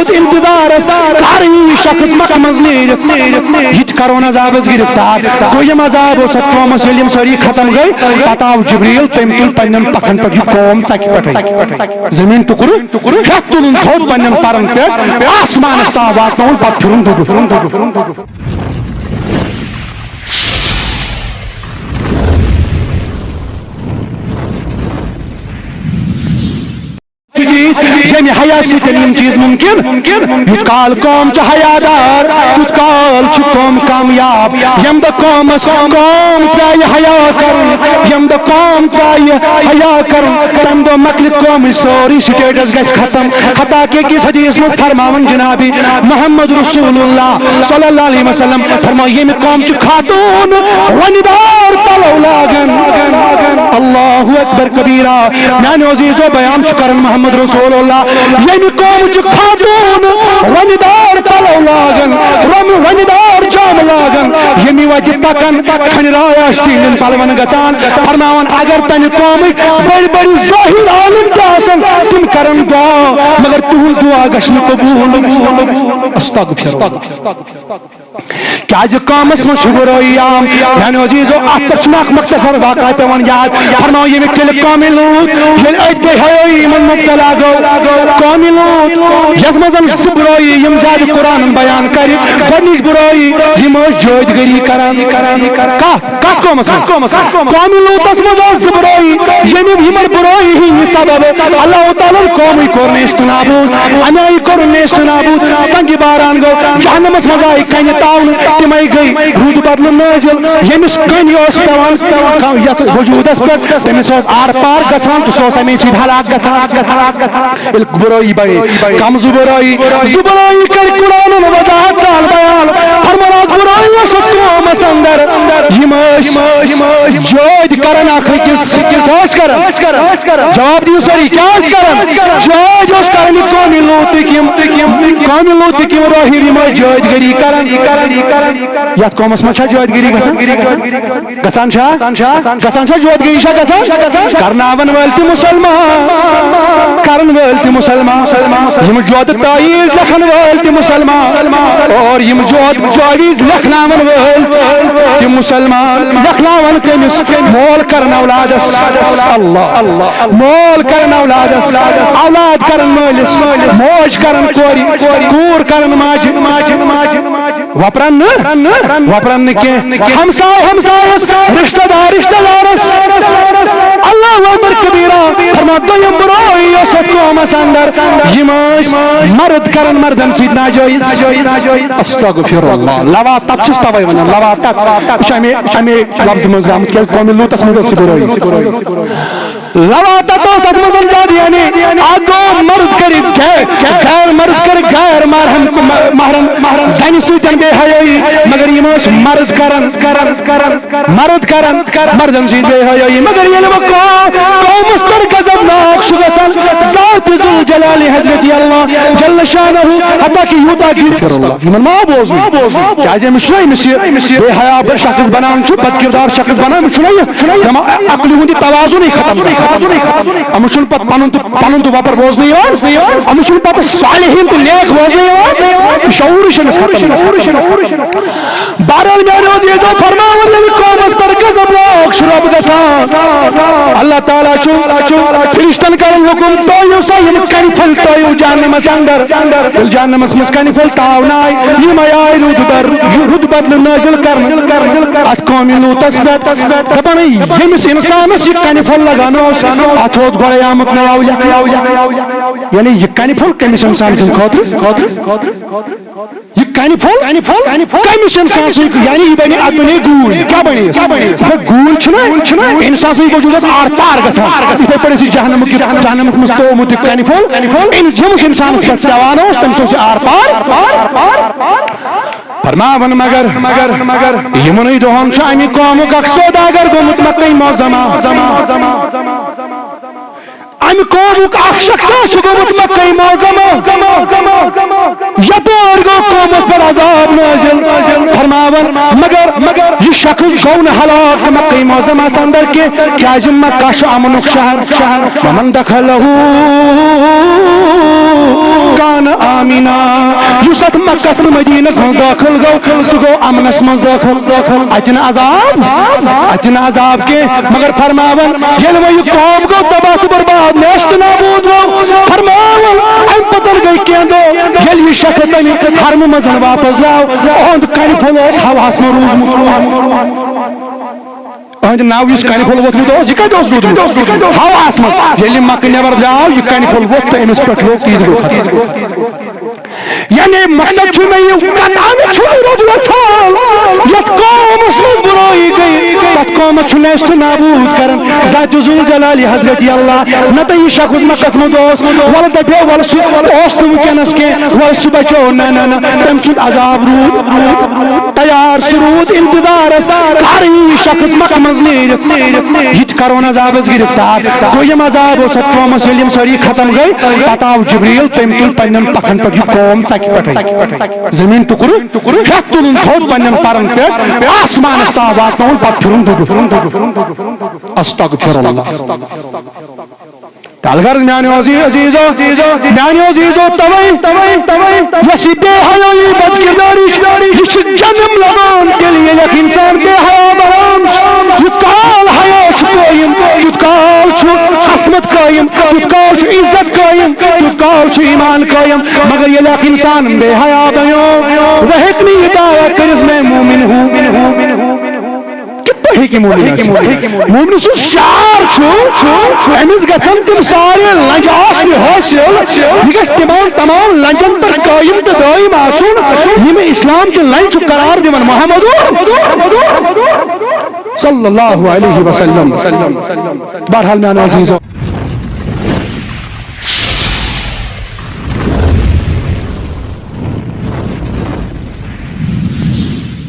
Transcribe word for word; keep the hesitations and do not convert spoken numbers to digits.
انتظارس، کر یی شخص مکہ منٛز نیٖرِتھ، نیٖرِتھ، نیٖرِتھ۔ یہِ تہِ کرون عذابس گرفتار۔ دوٚیِم عذاب اوس اتھ قومس، ییٚلہِ یِم سٲری ختم گٔے، پتہٕ آو جبریل، تٔمۍ تُل پننٮ۪ن پکھن پٮ۪ٹھ یہِ قوم ژکہِ پٮ۪ٹھے۔ زٔمیٖن ٹُکرٕ ہٮ۪تھ تُلُن تھوٚد پننٮ۪ن پرن پٮ۪ٹھ، آسمانس تام واتنووُن، پتہٕ پھِرُن دُبہٕ۔ چیٖز، ییٚمہِ حیا سۭتۍ یِم چیٖز مُمکِن۔ یُتھ کال قوم چھِ حیا دار، تیُتھ کال چھِ قوم کامیاب۔ ییٚمہِ دۄہ قومس قوم ترٛایہِ حیا کرُن، ییٚمہِ دۄہ قوم ترٛایہِ حیا کرُن، تَمہِ دۄہ مۄکلہِ قومٕچ سٲرٕے سٹیٹس گژھِ ختم۔ حتیٰ کہ أکِس حدیث منٛز فرماوان جنابِ محمد رسول اللہ صلی اللہ علیہ وسلم فرمٲو، ییٚمہِ قوم چھِ خاتوٗن وۄنہِ دار پلو لاگان۔ اللہ اکبر کبیرہ۔ میانیو عزیزو، بیان چھُ کران محمد رسول اللہ، ییٚمہِ قومٕچ خاتوٗن وۄنہِ دار پلو لاگان، رۄمہٕ وۄنہِ دار جامہٕ لاگان، ییٚمہِ وتہِ پکان، چھنہِ راے آسہِ تِہنٛدٮ۪ن پلون گژھان۔ فرماوان، اگر تمہِ قومٕکۍ بٔڑۍ بٔڑۍ زٲہد عالم تہِ آسن، تِم کرن دعا، مگر تِہُنٛد دعا گژھِ نہٕ قبول۔ استغفر اللہ۔ کیازِ قومس منٛز چھُ برٲیی عام؟ میانیو عزیزو، اتھ پٮ۪ٹھ چھُ مےٚ اکھ مختصر واقعہ پٮ۪وان یاد۔ فرماو، ییٚمہِ تیٚلہِ قومِ لوٗط، ییٚلہِ أتھۍ بے حیٲیی منٛز مبتلا گوٚو، قومِ لوٗط، یتھ منٛز زٕ برٲیی یِم زیادٕ قرآنن بیان کرِ۔ گۄڈٕنِچ برٲیی، یِم ٲسۍ جٲدگٔری کران۔ کتھ؟ کتھ قومس منٛز؟ قومِ لوٗطس منٛز ٲس زٕ برٲیی، ییٚمہِ یِمن برٲیی ہٕنٛدِ سبب اللہ تعالیٰ ہن قومٕے کوٚر نیست نابود، اَمہِ آیہِ کوٚر نیست نابود، سنگِ باران گوٚو، جہنمس منٛز آیہِ کنہِ تاونہٕ، تِمے گٔے روٗدٕ بدلہٕ نٲزِل۔ ییٚمِس کنہِ اوس پٮ۪وان، پٮ۪وان یتھ وجوٗدس پٮ۪ٹھ، تٔمِس اوس آر پار گژھان تہٕ سُہ اوس اَمے سۭتۍ ہلاک گژھان۔ ییٚلہِ برٲیی بڑے، کم زٕ برٲیی، زٕ برٲیی کٔرۍ قرآنن وضاحت سان بیان۔ فرماوان، اکھ برٲیی اوس اتھ قومس اندر، یِم ٲسۍ جٲدۍ کران اکھ أکِس۔ کیٛاہ ٲسۍ کران؟ جواب دِیِو سٲری، کیٛاہ ٲسۍ کران؟ جٲدۍ اوس کران یہِ قومِ لوٗطٕکۍ یِم، قومِ لوٗطٕکۍ یِم رٲہِب، یِم ٲسۍ جٲدۍ گٔری کران۔ یتھ قومس منٛز چھا جٲدۍ گٔری گژھان؟ گژھان چھا؟ گژھان چھا؟ جوتگٔری چھا گژھان؟ کرناون وٲلۍ تہِ مسلمان، کرن وٲلۍ تہِ مسلمان، یِم جوتہٕ تعویذ لیکھن وٲلۍ تہِ مسلمان، اور یِم جوتہٕ تعویذ لیکھناون وٲلۍ تہِ مسلمان۔ لیکھناون کٔمِس؟ مول کرن اولادس۔ اللہ، اللہ۔ مول کرن اولادس، اولاد کرن مٲلِس، موج کرن کورِ، کوٗر کرن ماجہِ۔ وۄپرن نہٕ، وۄپرن نہٕ کینٛہہ۔ ہمساے ہمسایس، رشتہ دار رشتہ دارس۔ اللہ اکبر کبیرہ۔ فرماو، دوٚیِم برٲیی یۄس اتھ قومس اندر، یِم ٲسۍ مرد کران مردن سۭتۍ ناجٲیز۔ استغفر اللہ۔ لواطت چھِس توے ونان، لواطت۔ یہِ چھُ امے، امے لفظ منٛز درامُت، کیازِ قومِ لوٗطس منٛز ٲس یہِ برٲیی۔ لواطت ٲس اتھ منٛز زیادٕ، یعنی اکھ گوٚو مرد کرِ غیر، غیر مرد کرِ غیر محرم، محرم زنہِ سۭتۍ بے حیٲیی، مگر یِم ٲسۍ مرد کران، کران، کران، مرد کران مردن سۭتۍ بے حیٲیی۔ مگر ییٚلہِ وۄنۍ قو-، قومس پٮ۪ٹھ غضبناک چھُ گژھان، ذات ذوالجلال حضرت اللہ جل شانہ، حتیٰ کہ یوٗتاہ گِر پھِر اللہ، یِمن ما بوزُن؟ کیازِ أمِس چھُنہ، أمِس یہِ بے حیا شخص بنان چھُ، بد کردار شخص بنان، أمِس چھُنہ یہِ، دٮ۪ماغ، عقلہِ ہُنٛد یہِ توازُنٕے ختم گژھان۔ أمِس چھُنہٕ پتہٕ پنُن تہٕ، پنُن تہٕ وۄپر بوزنہٕ یِوان، أمِس چھُنہٕ پتہٕ صالحین تہٕ نیک بوزنہٕ یِوان، شعوٗرٕے چھُنہٕ أمِس ختم گژھان۔ بہرحال میانیو عزیزو، فرماوان ییٚلہِ قومس پٮ۪ٹھ غضب ناک چھُ رب گژھان، اللہ تعالیٰ چھُ فرشتن کران حکم، ترٲیِو سا یِم کنہِ پھٔلۍ، ترٲیِو جہنمس اندر۔ ییٚلہِ جہنمس منٛز کنہِ پھٔلۍ تاونہٕ آے، یِمے آے رُت بر-، رُت بدلہٕ نٲزِل کرنہٕ اتھ قومِ لوٗطس پٮ۪ٹھ۔ دپان، ییٚمِس انسانس یہِ کنہِ پھوٚل لگان اوس، اتھ اوس گۄڈے آمُت ناو لیکھنہٕ۔ یعنی یہِ کنہِ پھوٚل کٔمِس انسان سٕنٛدِ خٲطرٕ؟ یہِ کنہِ پھوٚل، کنہِ پھوٚل، کنہِ پھوٚل کٔمِس انسان سٕنٛدِ، یعنی یہِ بنہِ اتھ دُنیا گوٗلۍ۔ کیٛاہ بنہِ یہِ؟ یہِ گوٗلۍ چھُنہ، چھُنہ انسان سٕنٛدِ وجوٗدس آر پار گژھان۔ یِتھے پٲٹھۍ ٲسۍ جہنمُک یہِ، جہنمس منٛز تھوٚومُت یہِ کنہِ پھوٚل، ییٚمِس انسانس پٮ۪ٹھ پٮ۪وان اوس، تٔمِس اوس یہِ آر پار۔ فرماوان، مگر، مگر، مگر یِمنٕے دۄہن چھُ اَمہِ قومُک اکھ سوداگر گوٚمُت مکہ معظمہ۔ اَمہِ قومُک اکھ شخصا چھُ گوٚمُت مکہ معظمہ۔ یپٲرۍ گوٚو قومس پٮ۪ٹھ عذاب نٲزِل۔ فرماوان، مگر، مگر یہِ شخص گوٚو نہٕ ہلاک مکہ معظمس اندر کینٛہہ، کیازِ مکہ چھُ امنُک شہر، شہر۔ ومن دخلہ کان آمنا۔ یُس اتھ مکس تہٕ مدینس منٛز دٲخل گوٚو، سُہ گوٚو امنس منٛز دٲخل۔ اتہِ نہٕ عذاب، اتہِ نہٕ عذاب کینٛہہ، مگر فرماوان، ییٚلہِ وۄنۍ یہِ قوم گوٚو تباہ تہٕ برباد، نیست نابود گوٚو، فرماوان، امہِ پتہٕ گٔے کینٛہہ دۄہ، ییٚلہِ یہِ شخص امہِ حرمہٕ منٛز واپس درٛاو، اُہُنٛد کنہِ پھوٚل اوس ہوہس منٛز روٗزمُت۔ أہنٛدِ ناو یُس کنہِ پھوٚل ووٚتھمُت اوس، یہِ کتہِ اوس روٗدمُت؟ ہوہس منٛز۔ ییٚلہِ مکہٕ نٮ۪بر درٛاو، یہِ کنہِ پھوٚل ووٚتھ تہٕ أمِس پٮ۪ٹھ لوٚگ، تہِ گوٚو ختم۔ یعنی مقصد چھُ مےٚ یہِ، قطعاً چھُنہٕ رۄب یژھان یتھ قومس منٛز برٲیی گٔے، تتھ قومس چھُ نیست نابود کران۔ ذات ذوالجلال حضرت اللہ، نتہٕ یہِ شخص مکس منٛز اوس، ولہٕ دپیو، ولہٕ سُہ اوس نہٕ وٕنکیٚنس کینٛہہ، ولہٕ سُہ بچو، نہ، نہ، نہ، تٔمۍ سُنٛد عذاب روٗد۔ تیار سُہ روٗد انتظارس، کر یی یہِ شخص مکہ منٛز نیرِتھ، یہِ تہِ کرون عذابس گرفتار۔ دوٚیِم عذاب اوس اتھ قومس، ییٚلہِ یِم سٲری ختم گٔے، پتہٕ آو جبریل، تٔمۍ تُل پننٮ۪ن پکھن پٮ۪ٹھ یہِ قوم ژکہِ پٮ۪ٹھے۔ زمین ٹُکرٕ ہٮ۪تھ تُلُن تھوٚد پننٮ۪ن پرن پٮ۪ٹھ، آسمانس تام واتنووُن، پتہٕ پھِرُن ڈُبِتھ۔ استغفر اللہ۔ تلہٕ غرض میانیو عزیز، عزیزو، میانیو عزیزو، توے، توے، توے، یۄس یہِ بے حیٲیی، بد کردٲری چھِ، یہِ چھِ جنم لگان تیٚلہِ، ییٚلہِ اکھ انسان بے حیا بنان چھُ۔ یُتھ کال حیا چھُ قٲیِم، تیُتھ کال چھُ عصمت قٲیِم، تیُتھ کال چھُ عزت قٲیِم، تیُتھ کال چھُ ایمان قٲیِم۔ مگر ییٚلہِ اکھ انسان بے حیا بنیو، وہ ہیٚکہِ نہٕ یہِ دعویٰ کٔرِتھ، میں مومن ہوں۔ کِتھ پٲٹھۍ ہیٚکہِ مومن ٲسِتھ؟ مومن سُنٛد شعار چھُ، أمِس گژھن تِم سارے لنجہِ آسنہِ حٲصِل۔ یہِ گژھِ تِمن تمام لنجن پٮ۪ٹھ قٲیِم تہٕ دٲیِم آسُن، یِم اسلام چہِ لنجہِ چھُ قرار دِوان محمد۔ صلی اللہ علیہ وسلم۔ بہرحال میانیو عزیزو،